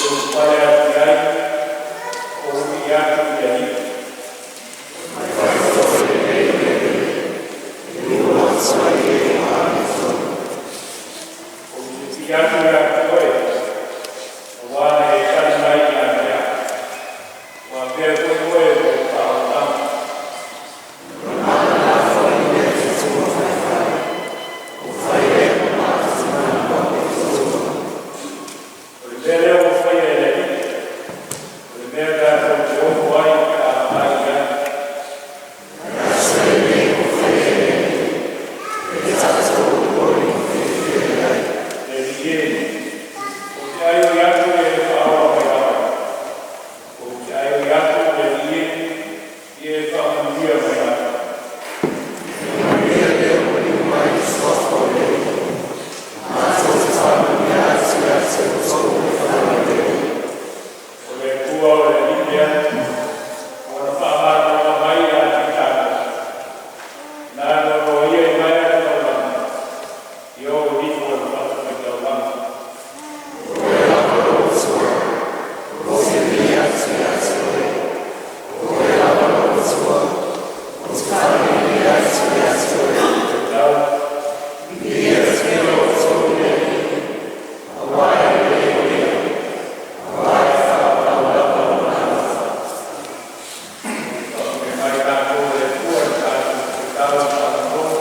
Ulufale atu ai o atu i le Alii. Ou te sii atu ia te Oe, aua na e tali mai ia te a'u, ua avea foi Oe ma ou faaolaga. O le mea lea ua faia e le Alii, o le mea tatou te ofo ai pe a vaai i ai. Le Alii e, ou te aioi atu ia e faaola mai lava. Ou te aioi atu le Alii e, ia e faamanuia mai lava. O le Atua o le Alii lea, ua Lana faamalamalama mai ia te i tatou, na nono ia i malae o taulaga, ia oo ifo i fatafaitaulaga. Faitau. Faamanuia mai tatou e le Atua i le tatou tatalo ma faalogologo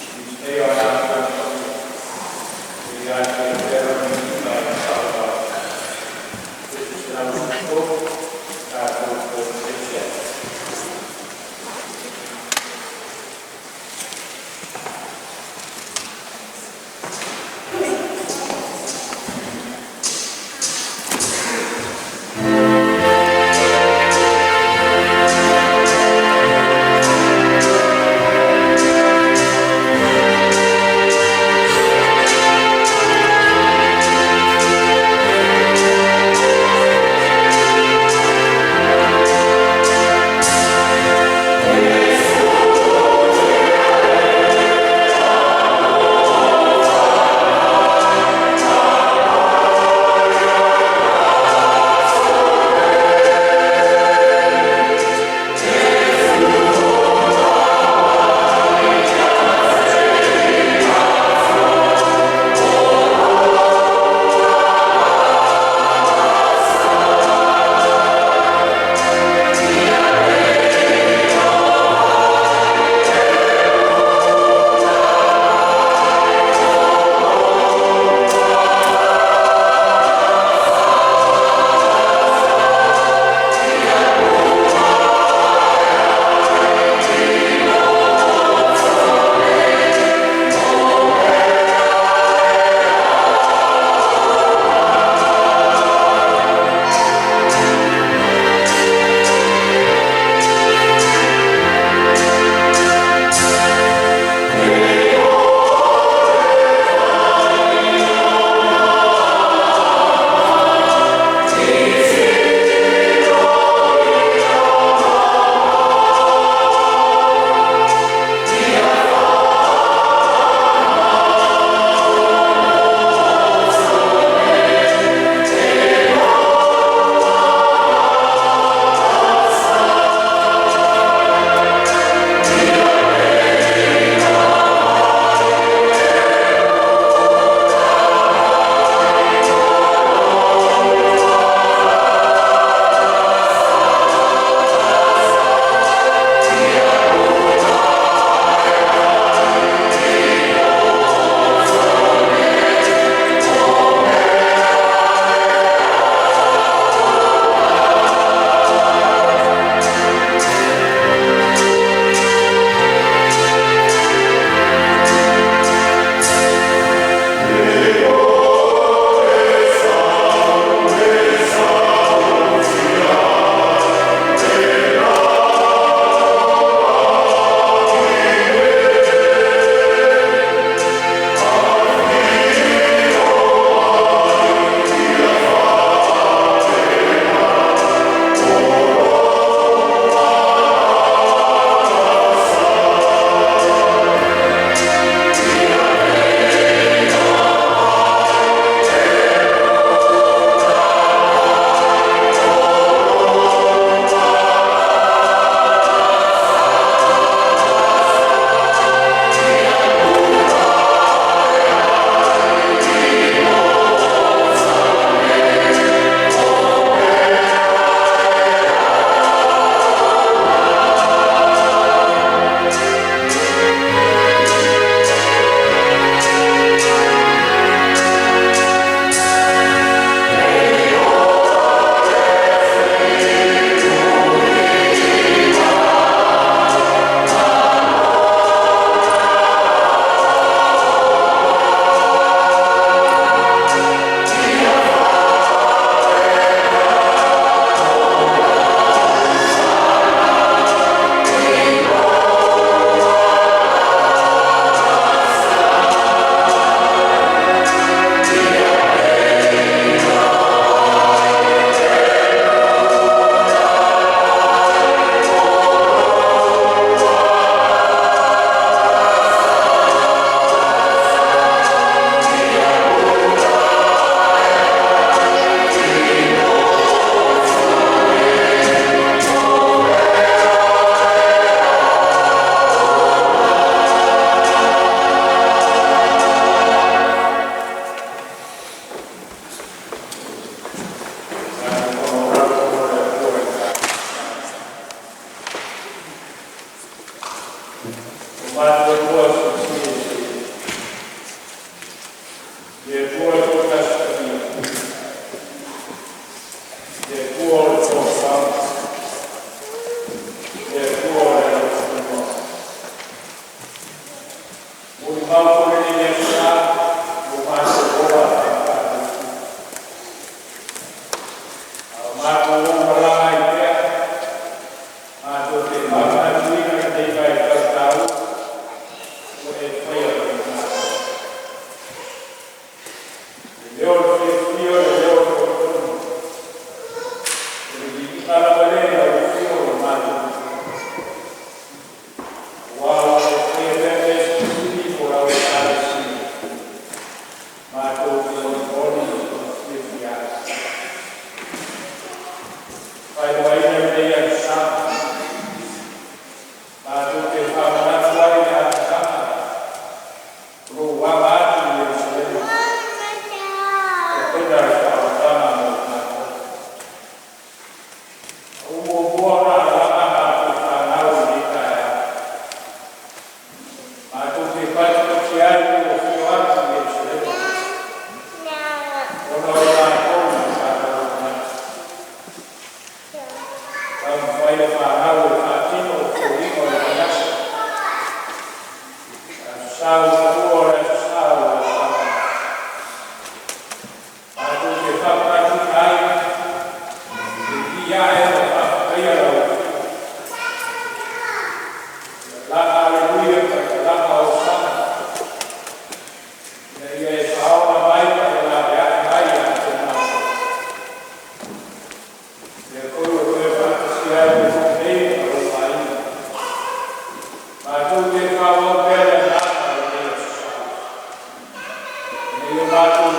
i lenei aoauli paia. Ia te Oe le viiga e faaauau. 713, tatou fonotaisi ai.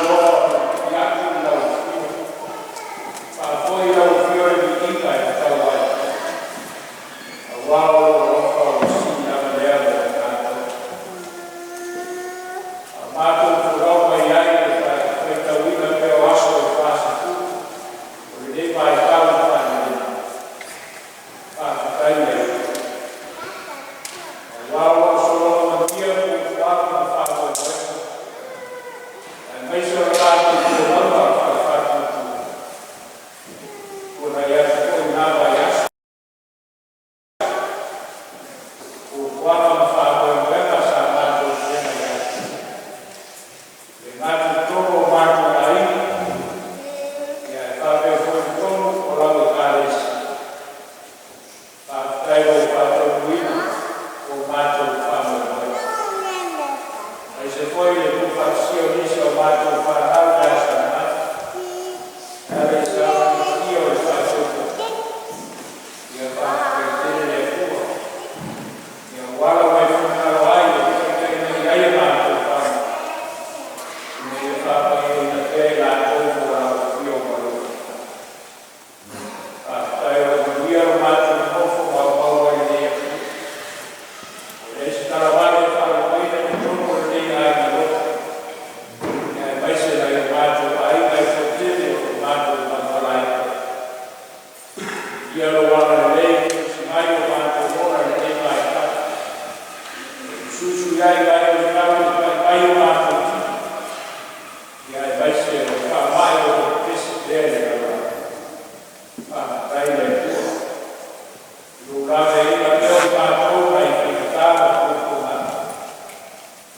loa ona lipii atu i lau afio, faafoi lau afio le viiga e tatau ai, aua o lou alofa ua sili lava lea mo i matou. A o matou folau mai ai i le faitauina pea o aso e 40 o lenei vaitau faalelei, faafetai i le Atua, aua o lo o sologa manuia fuafuaga ma faamoemoega, aemaise o le matou folauga faale-faatuatua. Ua tuanai atu foi lena vaiaso, fuafuaga ma faamoemoega sa matou feagai ai, e le gata i totonu o matou aiga, ae faapea foi i totonu o lau Ekalesia. Faafetai i lou faataunuuina o matou faamoemoe, aemaise foi le tuufaatasia o nisi o a matou fanau i le aso ananafi e ala i le sauni paia o le faatuatua. Ia faafetai tele le Atua, ua ala ua e finagalo ai e taitai mai ai a matou faamoemoe, ina ia faapaiaina pea i latou mo lau afio ma lou finagalo. Faafetai o lo o manuia lo matou nonofo maumau ai i lenei afiafi. Ua leai se talavale e faalogoina i totonu o lenei aiga lotu, aemaise nai o matou aiga e toatele o lo o matou maumala ai pea. Viia lou agalelei ua tausi mai lo matou ola i lenei vaitau, e usuusu ai vae o le tau i le pai mai o matou tino, aemaise o le faamai o lo o pepesi pea i le lalolagi. Faafetai i le Atua i lou laveaiina pea o i matou mai faigata ma puapuaga,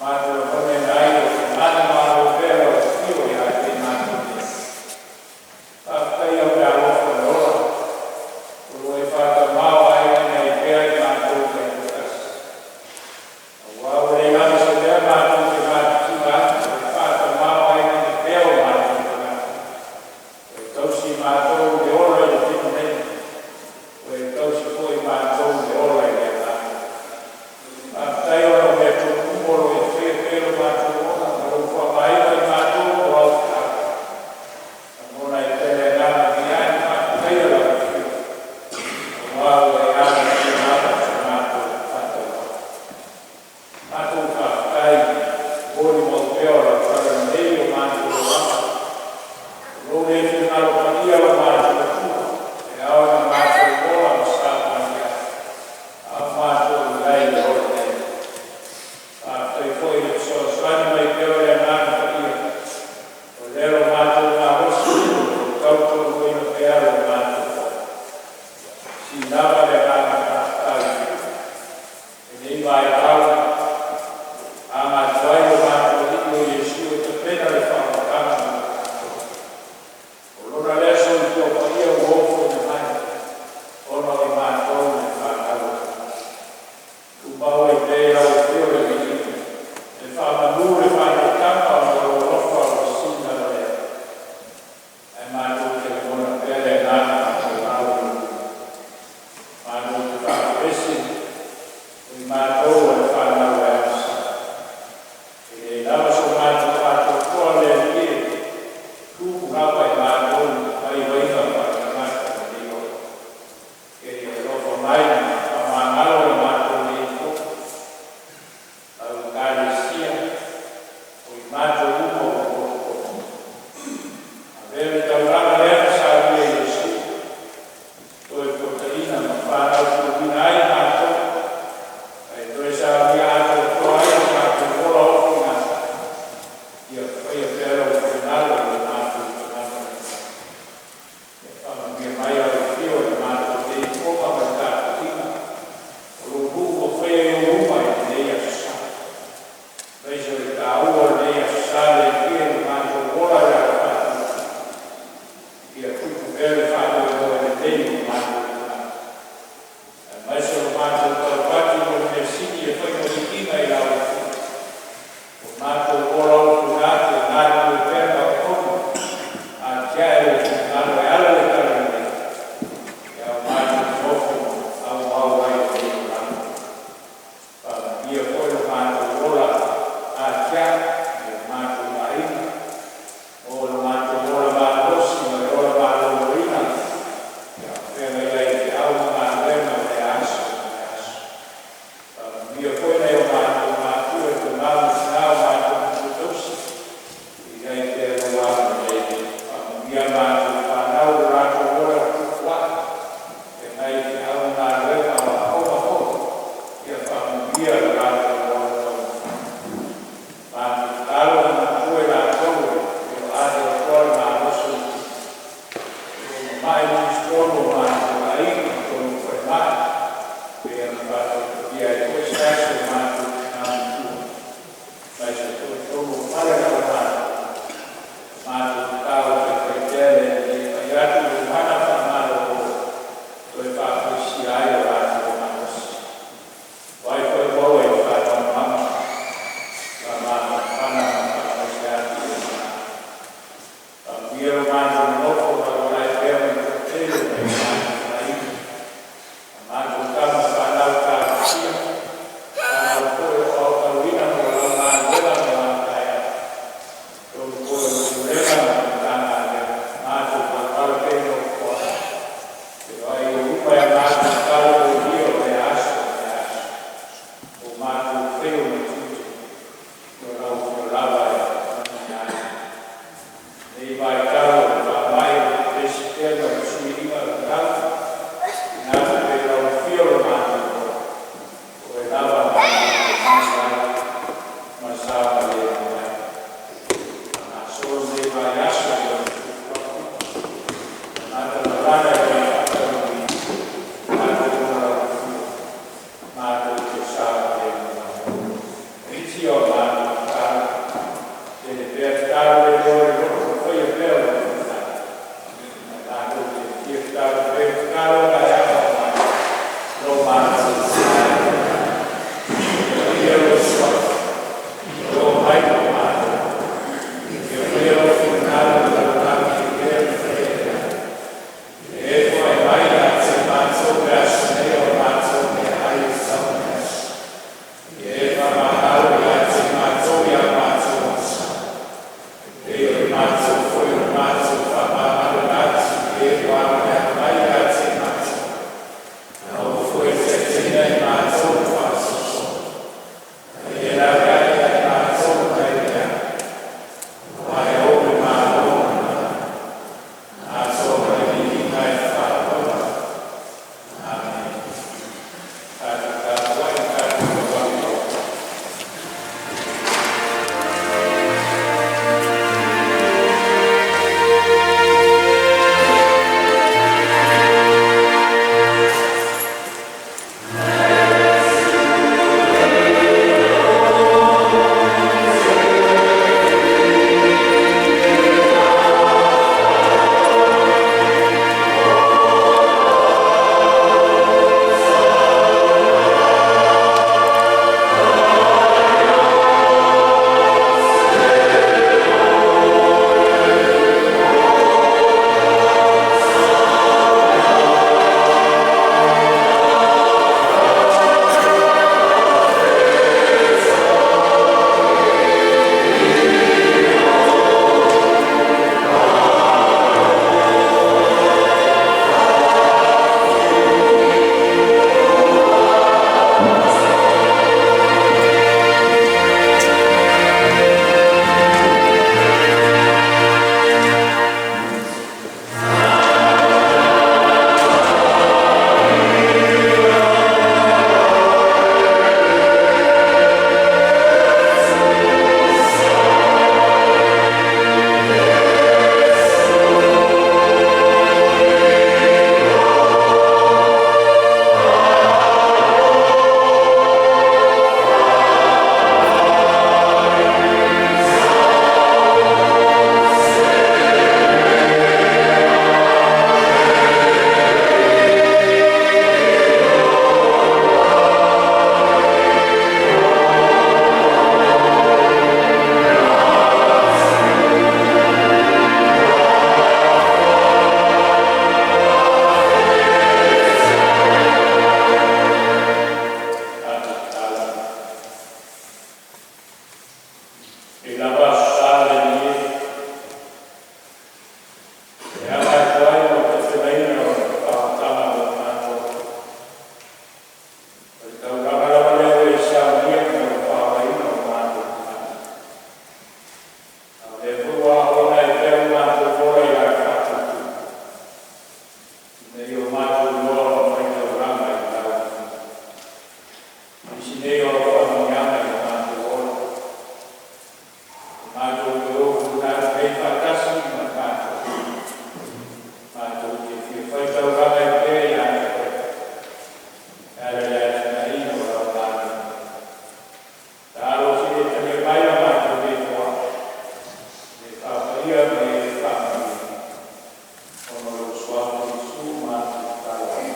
matou lagona ai o lo o manumalo pea lau afio ia te i matou nei. Faafetai i lau meaalofa o le ola o lo o e faatamaoaigaina ai pea i matou taitoatasi, aua ua le lava se mea matou te matitiva ai i le faatamaoaigaina pea o matou tagata. Ua e tausi i matou i le ola i le tino nei, ua e tausi foi i matou i le ola i le agaga. Faafetai ona o mea tonu uma o lo o e faia pea i lo matou ola ma lou faaaogaina o i matou mo au feau. Lagona ai pea le agaga viia ma faafetaia lau afio, aua ua e alafia lava so matou faatauvaa. Matou faafetai i le molimau pea o lau talalelei i lo matou olaga, o lou le finagalo paia o lo matou Atua e ao ona matou ola ma savavali ai, a o matou i ai i le ola nei. Faafetai foi i le fesoasoani mai pea o le Agaga Paia, o lea lo matou malosi o lo o tautoaluaina pea lo matou fola. Sii lava le agaga faafetai i lenei vaitau, aga atu ai lo matou Alii o Iesu e tapena le faaolataga mo i tatou. O Lona lea soifua paia ua ofoina mai, ona o i matou le fanau a Aperahama. Tumau ai pea i lau afio le viiga, le faamanu, le faaneetaga ona o lou alofa ua sili lava lea. Faapaia ma e faamanuia, ona o lou Suafa Iesu matou tatalo ai.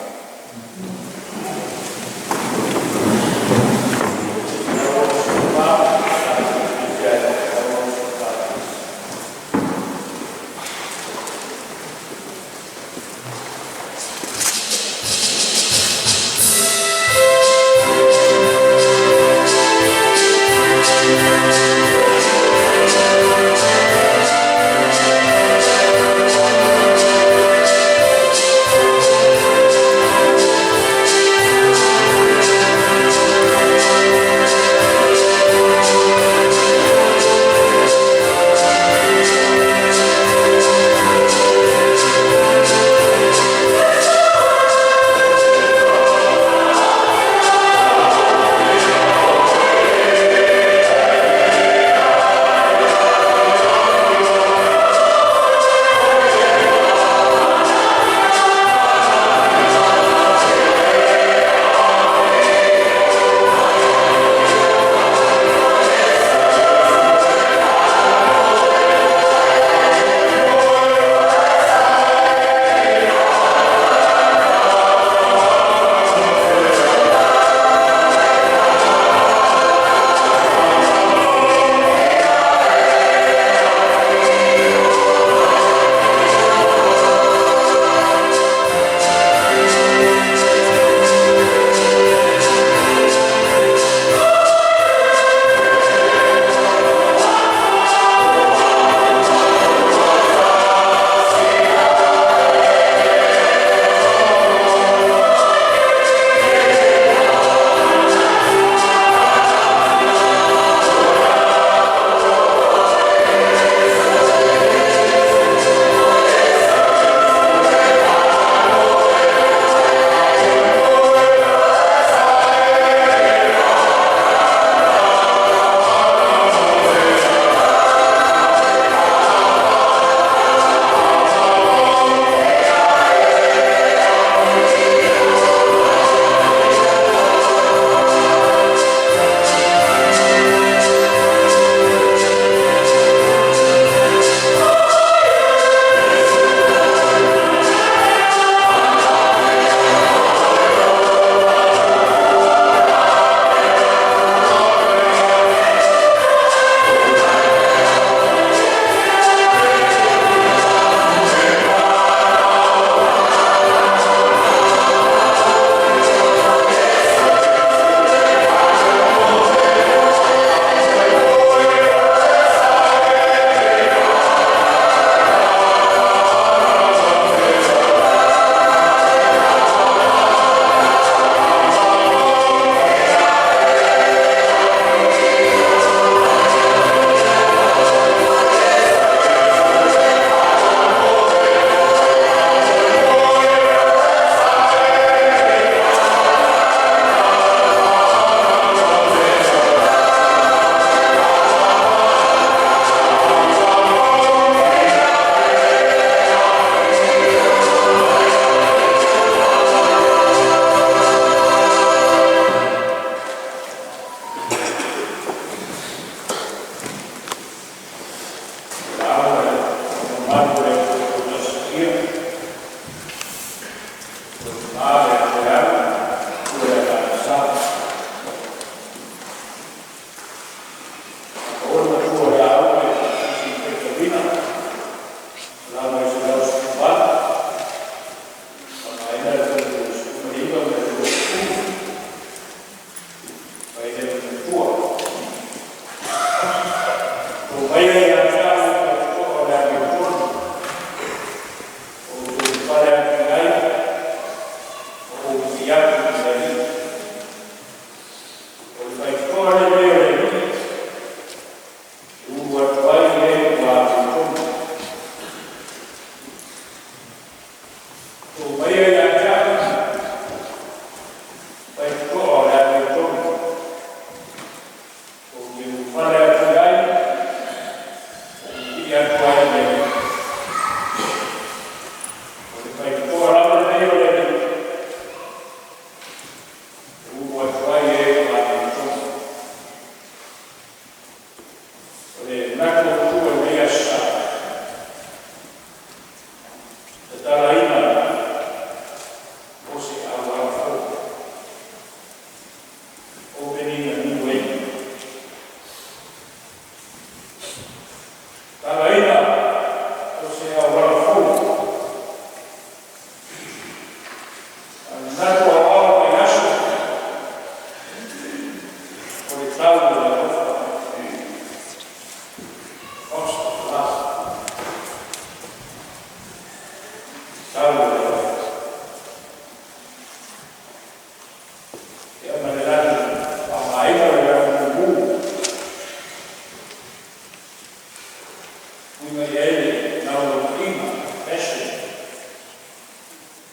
Vili ai le naunautaiga, passion,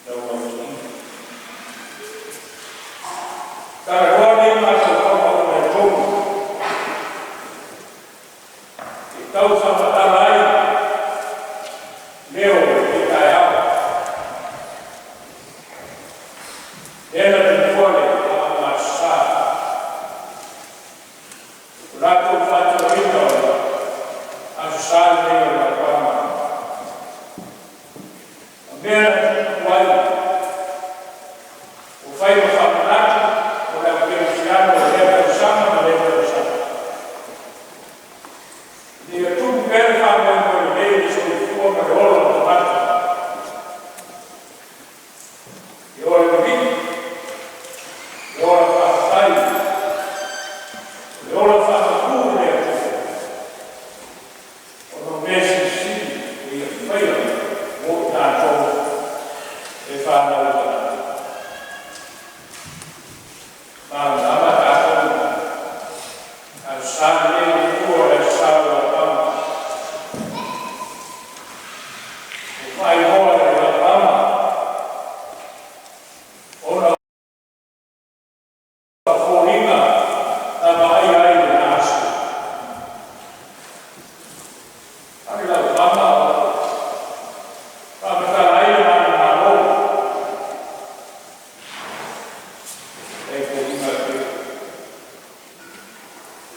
naunautaiga. Talanoa nei mafaufauga uma e tolu e tau faamatala ai leo o lenei taeao. Lea na tuua le Aao Sa, o latou faatinoina o le Aso Sa lenei o le Laupua, ma mea na tutupu ai, ua fai ma faamanatu mo le au kerisiano i lea tausaga ma lea tausaga, ina ia tupu pea le faamoemoe lelei i le soifua ma le ola o tagata. E ola vivii, e ola faafetai, o le ola faapau i le Atua, ona o mea silisili ua Ia faia mo i tatou le fanau a tagata. Malamalama tatou, Aso Sa lenei ua tuua o le Aso Sa o Lalofama, ua faaigoa e le Laupama ona o foliga na vaaia ai i lena aso. A o le Laupama o faamatala ai le manumalo e foliga e o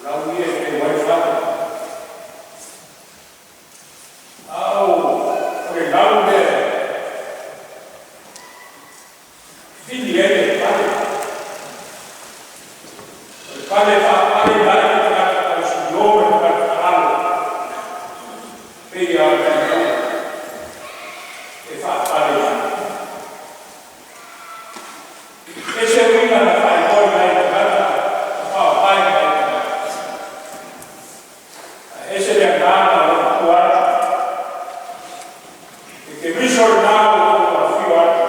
lau ia e teu ai fale. A o le lau lea e fili ai le fale, o le fale e faapale ai le tagata tausilio ma le tagata taalalo, pei lava o le taliaula e faapale ai. E se uiga na faaigoaina ai e tagata ma faaaogaina ai e tagata. Ae ese le agaga o lo o tua atu. Le Keriso lena ua outou afifio atu,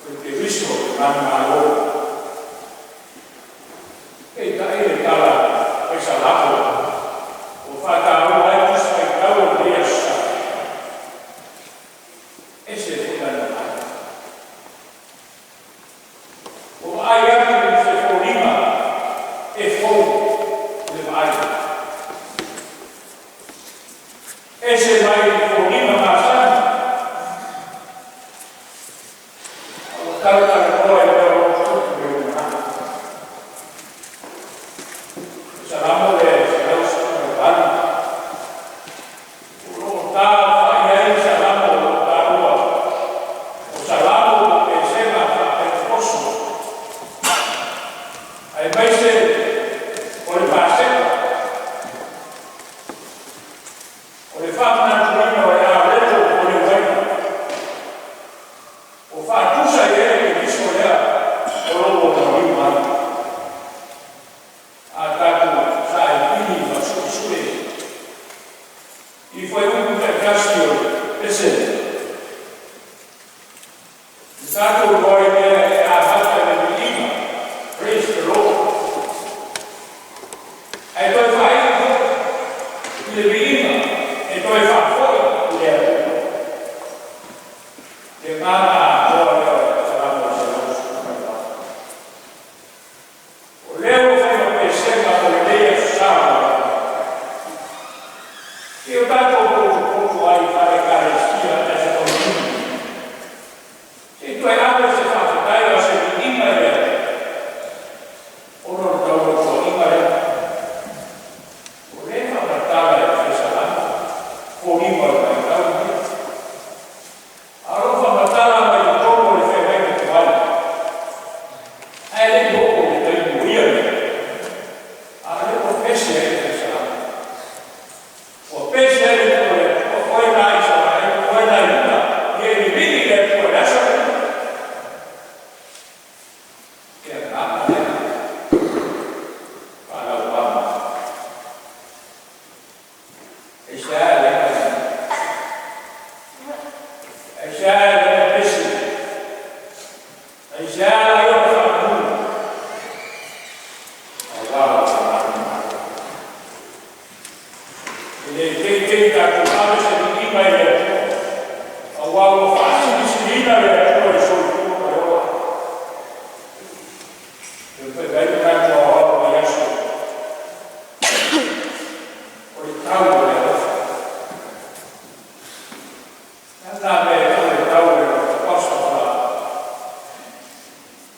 o le Keriso o le manumalo. Peitai le tala fai Salamo ua faataua ai Tusi Faitau o lenei aso Sa, ese foi lana vaai. Ua vaai atu i se foliga e fou le vaai. Ese mai le foliga masani. A ua talatalanoa i mea o lo o tutupu i le lumanai. Salamo lea e 118. O lo o taaofai ai Salamo o lo o taua o Salamo ma Pesega faa-Pentekoso, aemaise o le Paseka, o le faamanatuina o le aleto o le uaina, ua faatusa i ai le Keriso lea o lo o maliu mai. A tatou sailiili ma suesue i fuaiupu taitasi o le pese, le tatou iloa ai lea e amata i le viiga, praise the Lord, ae toe faaiu foi i le viiga e toe faafoi i le Atua. Le agaga atoa lea o le Salamo 118. O lea ua fai ma pesega mo lenei aso Sa. I o tatou potopoto ai faale-Ekalesia ae se taunuu. Se i toe ave se faafetai o se viiga i le Atua. Ona o le tauatuaina lea. O lea faamatala e le Salamo, foliga o le vaitau lenei. A o lou faamatala mai totonu o le feagaiga tuai. Ae le i oo i le taimi o ia nei. A o lea ua pese ai le Salamo. Ua pese ai le nuu o le Atua, oe la Isaraelu. Tatou ave se viiga i le Atua, auā ua faasilisiliina le Atua i le soifua ma le ola. E fai mai le tatou aoao i lenei aso, o le tau o le alofa. Le a lena mea e tau o le tau o le alofa? The cost of love.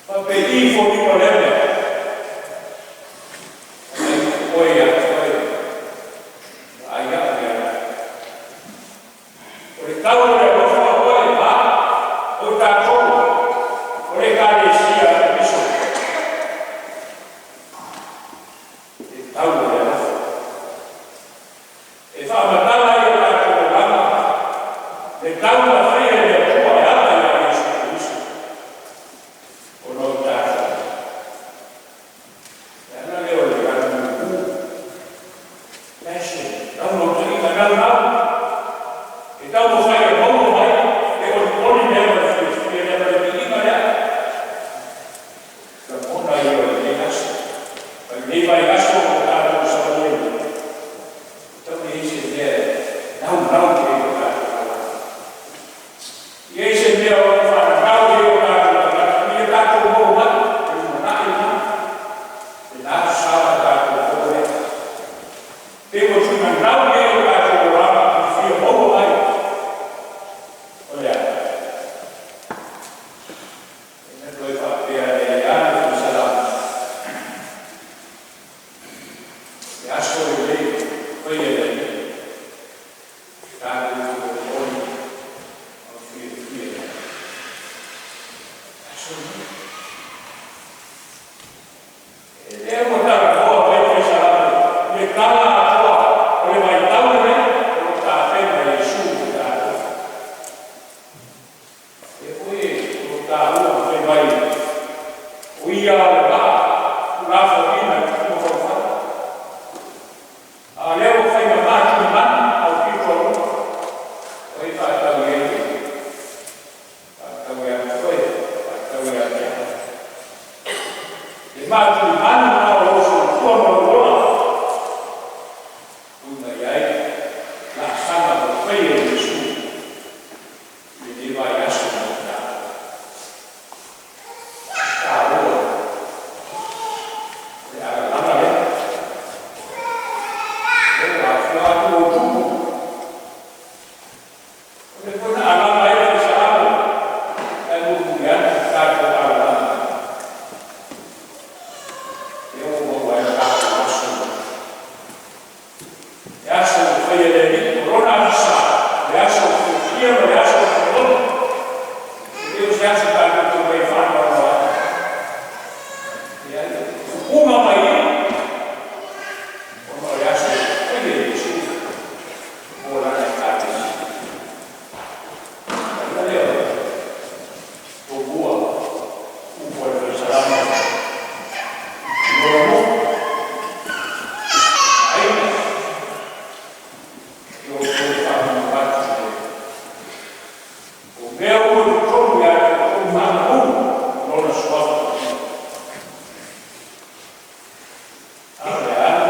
Faapei i foliga o lea mea, ai oe ia te oe, ai au ia te. O le tau o le alofa o oe ma o tatou, o le Ekalesia a Keriso. Le tau o le alofa. E faamatala ai o tatou olaga, le tau na faia e le Atua e ala ia Iesu Keriso. Ona o tatou. Le ala lea o le lanu passion, naunautaiga, naunau. E taumafai e maua mai le olioli lea ma le fiafia lea ma le viiga lea. Lagona ia o lenei aso. Ma lenei vaiaso o tatou savali ai. Tau leai se mea naunau i ai o tatou olaga. Ia se mea o lo whanau i o tatou tagata, ia tatou maua mai, e lumanai lena. Le na sa tatou o lea. Pe ua tuumanau i ai o tatou olaga i fia maua mai. O lea. E na toe faapea le ia le faisalamo. Le aso lenei, faia e le Alii. Tatou olioli ma fiafia. Aso lenei. E le ua talanoa mai le faisalamo le tala atoa o le vaitau lenei o lo tapena Iesu mo tatou. E foi o lo taua ma fai mai o ia le vaa tulafoaina i tupua faufau. A lea ua fai ma tulimanu au pito alua. O ai faatau i ai le faatau ia te oe, faatau ia te au. Le matulimanu na o lou soifua ma lou ola. Ui mai ai laasaga ua faia e Iesu i lenei vaiaso mo tatou. Taua le alalaga lea. O afio atu o tupu. O le foi na alaga ai le faisalamo, ae mulimuli ane tatou alalaga. Lea ua maua ai le tatou aso. Le aso ua faia e le Alii, o lona aso sa, le aso o fiafia ma le aso o lotololo. E le o se aso tatou te omai e faanoanoa ai. Leai, fupuga mai ia, ona o le aso faia e Iesu mo lana Ekalesia. Aia lea o tomua upu a le faisalamo. Lona nuu, aiga, i o outou faamanu atu nei. O mea ua i totonu ia te outou faamanu lona suafa paia. A o le alu,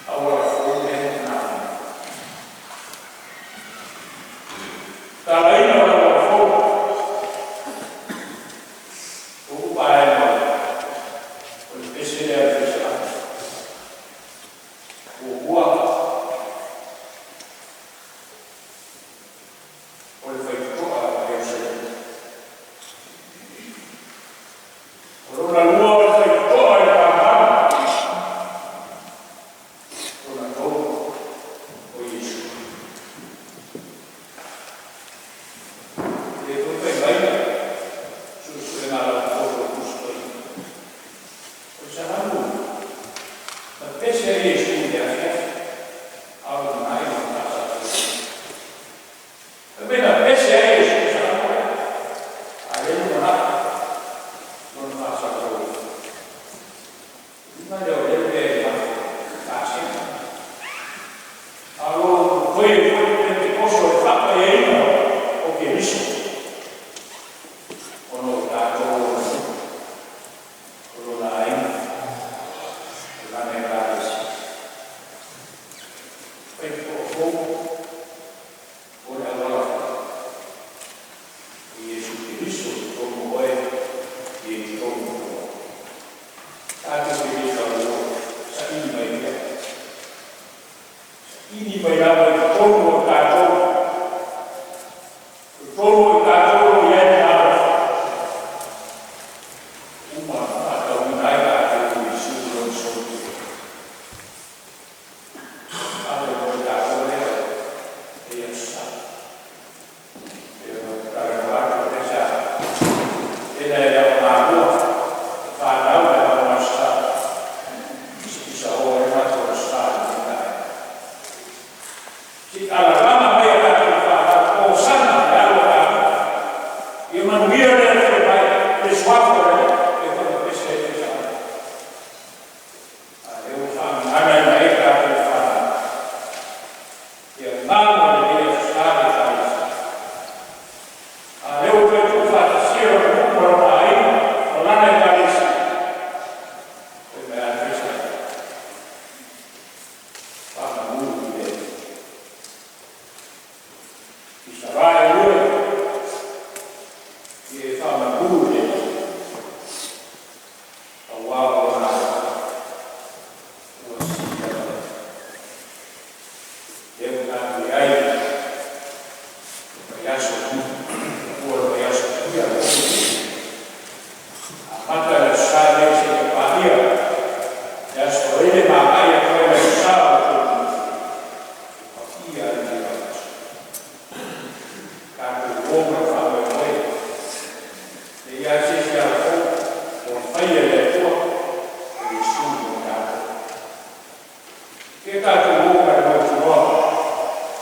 auala fou lea na mai. Talaina o le auala fou, o upa vaega o le pese lea a le faisalamo. Muamua, o le faitotoa a Ierusalema. O lona lua o le faitotoa i le tamama. Lona tolu o Iesu. Le foi fai mai suesuega a laupolo o Tusi Paia. O le salamu na pese ai Iesu i le afiafi, a o lumanai lona faasafua. Fai mai na pese ai Iesu i salamu lea, a le lumanai lona faasafua. Lima lea o lea mea i lafo pasega. A o lo foi e foi Pentekoso e faapaiaina o Keriso. Ona o tatou o lona aiga, o lana Ekalesia. Ili mai lava i totonu o tatou, totonu o tatou o i ai le alofa, uma ona faatauina ai tatou e Iesu i Lona soifua. Faamoemoe tatou lea i Aso Sa. E talanoa atu o lea sa ela e aogalua, fanau le aoga Aso Sa, pisapisa o ai matou Aso Sa i lenei taeao. Se i alalaga mai a tatou fanau, Hosana le alo o Tavita. Ia manuia le afio mai i le suafa o le Alii e fai ai le sao. A lea ua faagagana ai tatou fanau. Ia agaga o lenei Aso Sa le Ekalesia. A lea ua toe tuufaatasia lona nuu ma lona aiga ma lana Ekalesia. Fai mai a le pese, faamanu i le Isaraelu e, ia e faamanu i le auā o lona ua sili lava. Lea ua tatou i ai vaiaso ua le vaiaso ia amata le Aso Sa nei seia paia le aso Faraile ma agai atu ai le Aso Sa o le Tolu. Paia ai lenei vaiaso. Tatou o ma le faamoemoe, e leai se isi alafou ua faia e le Atua o Iesu mo tatou. Ia tatou o ma le mautinoa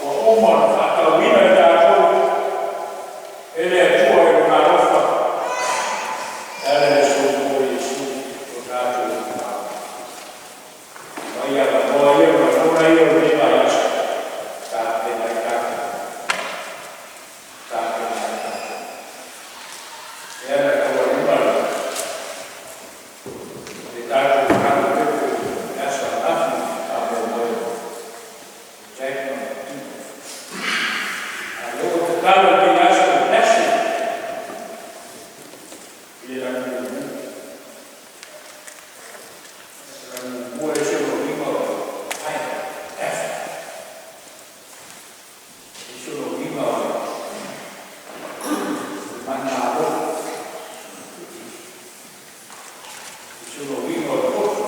ua uma ona faatauina i tatou e le Atua i Lona alofa e ala i le soifua o Iesu o tatou Aao. Mai avanoa ia ma lagona ia o lenei vaiaso, tapena ai tatou, tapena ai tatou. Lea na taualima le tatou malupepe le aso ananafi faamoemoe Jack ma Peter. A lea ua tatalo i lenei aso le blessing i le lagi mumu. Lagi mumu e se o uiga o I F. E se o uiga o le manalo. E se o uiga o le poto.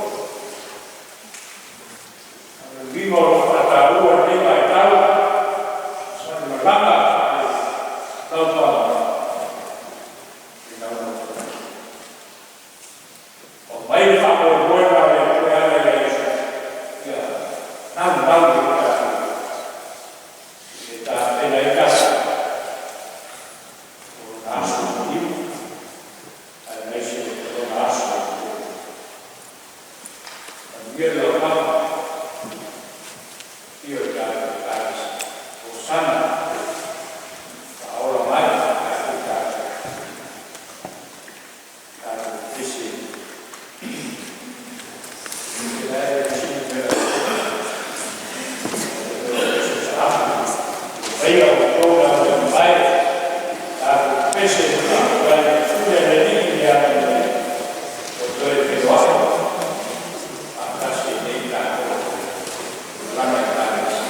A le uiga o lo faataua i lenei vaitau, sa le malaga faale taupa le naunau. O mai le faamoemoe ma le Atua e ala ia Iesu, ia naunau i tatou, e tapena ai tatou o lona aso maliu, aemaise lona aso o manuia le laulau ia o tatou Ekalesia. Hosana, faaola mai tatou tatou tatou pese. Ia o outou na mai tatou pese ai le Alii i le agalelei o toe feiloai faatasi ai nei tatou lana Ekalesia.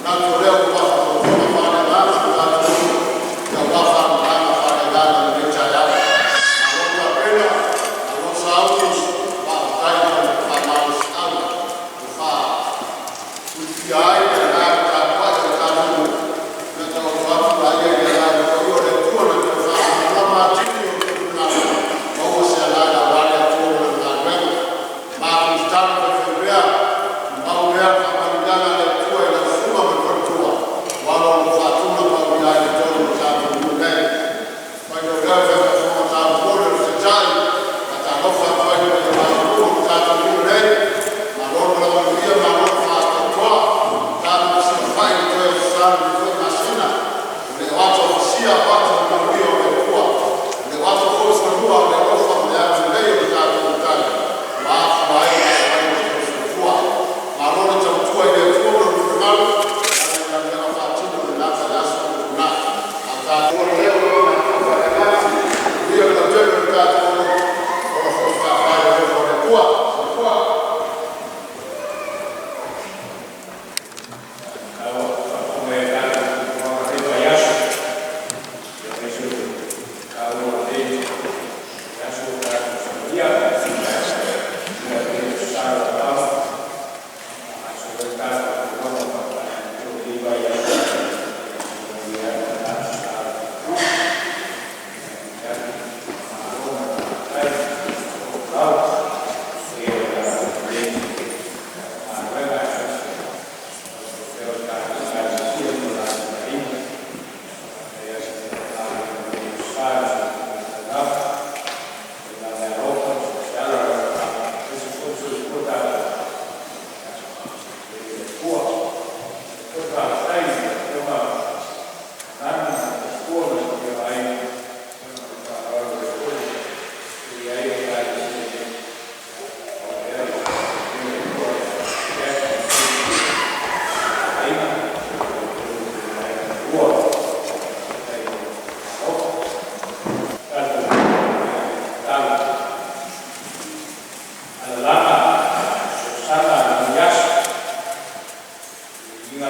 Manatu o lea ua fofoga faaleagaga lo tatou atunuu aua faamatalaga faaleagaga i lenei taeao. Malo tapena, malo sauni, faafetai mo le faamalosiau ua faapuipia ai le agaga tapuai o le tatou nuu. Ia taoto atu laia i le agaga paia o le Atua e na te faamalamalama atili lo outou finagalo, maua se agaga aua le Atua ma Lana galuega. Matou tatalo faifaipea, tumau pea le faamanuiaga a le Atua i lau susuga ma le faletua aua lo oulua faatunapaulia ai i totonu o le tatou nuu nei. E faapea foi le faafofoga tapuai a le Taitai, e faatalofa atu ai i le paia maualuga o le tatou nuu nei, malo le valaau manuia malo le faatoatoa. Tatou fesilafai i le toe aso Sa i lenei foi masina, e le o atoafosia o ata o le manuia o le Atua. E le o atoa foi fanua a o le alofa ma le agalelei o lo tatou Matai ua afua ai ona aumai lo outou soifua. Malo le tautua i le Atua ma Lona finagalo e ala i galuega faatino i lena vaiaso ma le lumanai. A o tatou ola foi faavae i le alofa o le Atua. Soifua. A ua faafofoga mai i le tatou fonotaga i lenei vaiaso, aemaise o le taua o lenei aso ua tatou savalia. Ia, lenei Aso Sa ua lava faagasolo ai le tatou folauga i lenei vaiaso e manuia ai le tatou tatalo. E momoli atu le faamalo ma le faafetai, malo folau i le paia o le tatou galuega aemaise o le tatou Ekalesia ma le latou aiga. Faafetai atu i lenei Aso Sa i le soifua laulelei, le meaalofa ma le aemaise foi le soifua tapuai i le Atua. Faapea foi le faafetai i lau Afioga Nanu ma le faletua ma le paia o aiga, ma le faaaloalo lea foi ua tulia ai Ekalesia nei. Ia faamanuia le Atua ia te oe ma lou faletua ma aiga e lua. Faafetai mo le alofa. Tatou tatalo. Alalaga ma soosoga i lenei aso, i le